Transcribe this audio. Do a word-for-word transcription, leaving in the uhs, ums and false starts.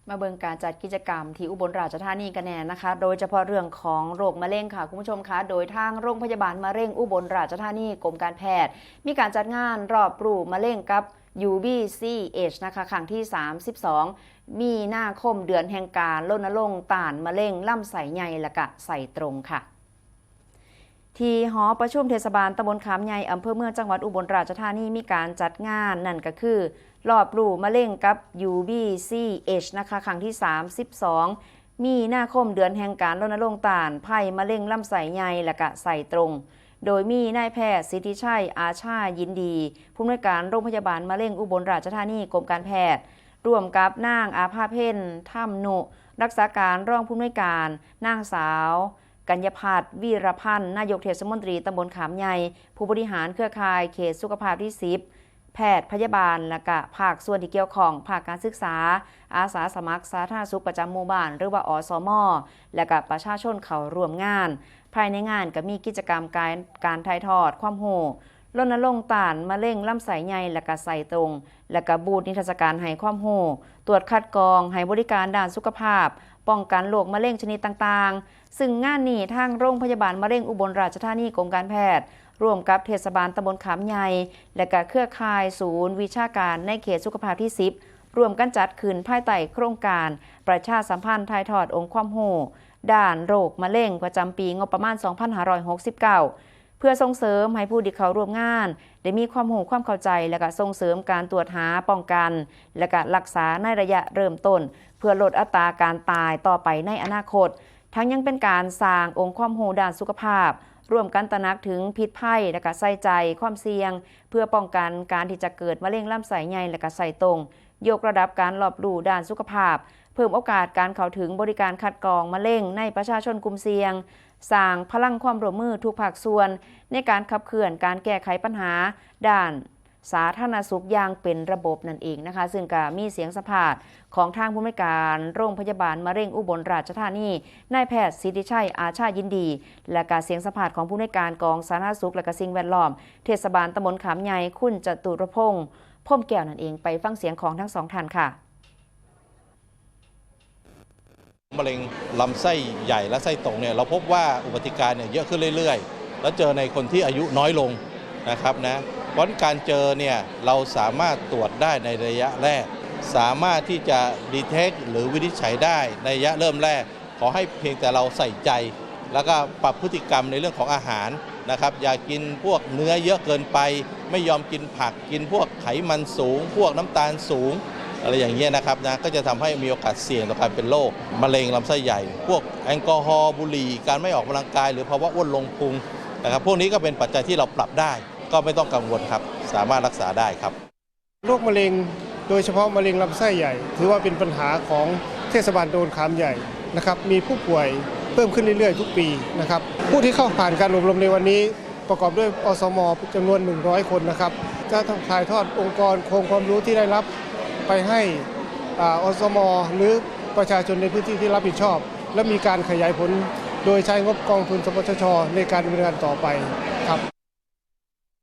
มาเบิ่งการจัดกิจกรรมที่อุบลราชธานีกันแน่นะคะ โดยเฉพาะเรื่องของโรคมะเร็งค่ะคุณผู้ชมคะ โดยทางโรงพยาบาลมะเร็งอุบลราชธานีกรมการแพทย์ มีการจัดงานรอบรู้มะเร็งกับ UBCH นะคะ ครั้งที่ สามสิบสอง มีนาคม เดือนแห่งการรณรงค์ต้านมะเร็งลำไส้ใหญ่และกะไส้ตรงค่ะ ที่หอประชุมเทศบาลตำบลขามใหญ่ อำเภอเมือง จังหวัดอุบลราชธานี มีการจัดงานนั่นก็คือ รอบรู้มะเร็งกับ UBCH นะคะ ครั้งที่ สามสิบสอง มีนาคม เดือนแห่งการรณรงค์ต้านภัยมะเร็งลำไส้ใหญ่และกะไส้ตรง โดยมีนายแพทย์สิทธิชัย อาชายินดี ผู้อำนวยการโรงพยาบาลมะเร็งอุบลราชธานีกรมการแพทย์ ร่วมกับนางอาภาเพ็ญ ธรรมนุ รักษาการรองผู้อำนวยการ นางสาว กัญญพัฒน์ วีรพันธ์ นายกเทศมนตรีตำบลขามใหญ่ ผู้บริหารเครือข่ายเขตสุขภาพที่ สิบ แพทย์พยาบาล และกะภาคส่วนที่เกี่ยวข้อง ภาคการศึกษา อาสาสมัครสาธารณสุขประจำหมู่บ้าน หรือว่า อสม และกะประชาชนเข้าร่วมงาน ภายในงานก็มีกิจกรรมการการถ่ายทอดความรู้ รณรงค์ต้านมะเร็งลำไส้ใหญ่และกะไส้ตรง และกะบูธนิทรรศการให้ความรู้ ตรวจคัดกรอง ให้บริการด้านสุขภาพ ป้องกันโรคมะเร็งชนิดต่างๆ ซึ่งงานนี้ทางโรงพยาบาลมะเร็งอุบลราชธานีกรมการแพทย์ ร่วมกับเทศบาลตำบลขามใหญ่ และกะเครือข่ายศูนย์วิชาการในเขตสุขภาพที่ สิบ ร่วมกันจัดขึ้นภายใต้โครงการประชาสัมพันธ์ถ่ายทอดองค์ความรู้ด้านโรคมะเร็งประจำปีงบประมาณ สองพันห้าร้อยหกสิบเก้า เพื่อส่งเสริมให้ผู้ที่เข้าร่วมงาน ได้มีความรู้ความเข้าใจ และกะส่งเสริมการตรวจหาป้องกัน และกะรักษาในระยะเริ่มต้น เพื่อลดอัตราการตายต่อไปในอนาคต ทั้งยังเป็นการสร้างองค์ความรู้ด้านสุขภาพ ร่วมกันตระหนักถึงพิษภัย และกะใส่ใจความเสี่ยง เพื่อป้องกันการที่จะเกิดมะเร็งลำไส้ใหญ่และกะไส้ตรง ยกระดับการรอบรู้ด้านสุขภาพ เพิ่มโอกาสการเข้าถึงบริการคัดกรองมะเร็งในประชาชนกลุ่มเสี่ยง สร้างพลังความร่วมมือทุกภาคส่วน ในการขับเคลื่อนการแก้ไขปัญหาด้านสาธารณสุขอย่างเป็นระบบนั่นเองนะคะ ซึ่งก็มีเสียงสัมภาษณ์ของทางผู้อำนวยการโรงพยาบาลมะเร็งอุบลราชธานี นายแพทย์สิทธิชัย อาชายินดี และกะเสียงสัมภาษณ์ของผู้อำนวยการกองสาธารณสุขและกะสิ่งแวดล้อม เทศบาลตำบลขามใหญ่ คุณจตุรพงษ์ พรหมแก้วนั่นเอง ไปฟังเสียงของทั้งสองท่านค่ะ มะเร็งลำไส้ใหญ่และไส้ตรงเนี่ย เราพบว่าอุบัติการเนี่ยเยอะขึ้นเรื่อยๆ แล้วเจอในคนที่อายุน้อยลงนะครับนะ เพราะฉะนั้นการเจอเนี่ย เราสามารถตรวจได้ในระยะแรก สามารถที่จะdetect หรือวินิจฉัยได้ในระยะเริ่มแรก ขอให้เพียงแต่เราใส่ใจ แล้วก็ปรับพฤติกรรมในเรื่องของอาหารนะครับ อย่ากินพวกเนื้อเยอะเกินไป ไม่ยอมกินผัก กินพวกไขมันสูง พวกน้ำตาลสูง อะไรอย่างเงี้ยนะครับนะ ก็จะทำให้มีโอกาสเสี่ยงต่อการเป็นโรคมะเร็งลำไส้ใหญ่ พวกแอลกอฮอล์ บุหรี่ การไม่ออกกำลังกาย หรือภาวะอ้วนลงพุงนะครับ พวกนี้ก็เป็นปัจจัยที่เราปรับได้ ก็ไม่ต้องกังวลครับ สามารถรักษาได้ครับ โรคมะเร็ง โดยเฉพาะมะเร็งลำไส้ใหญ่ ถือว่าเป็นปัญหาของเทศบาลตำบลขามใหญ่นะครับ มีผู้ป่วยเพิ่มขึ้นเรื่อยๆ ทุกปีนะครับ ผู้ที่เข้าผ่านการอบรมในวันนี้ประกอบด้วย อสม จำนวน หนึ่งร้อย คนนะครับ จะถ่ายทอดองค์กรโครงความรู้ที่ได้รับไปให้ อา อสม หรือประชาชนในพื้นที่ที่รับผิดชอบ และมีการขยายผลโดยใช้งบกองทุน สปชช ในการดำเนินการต่อไป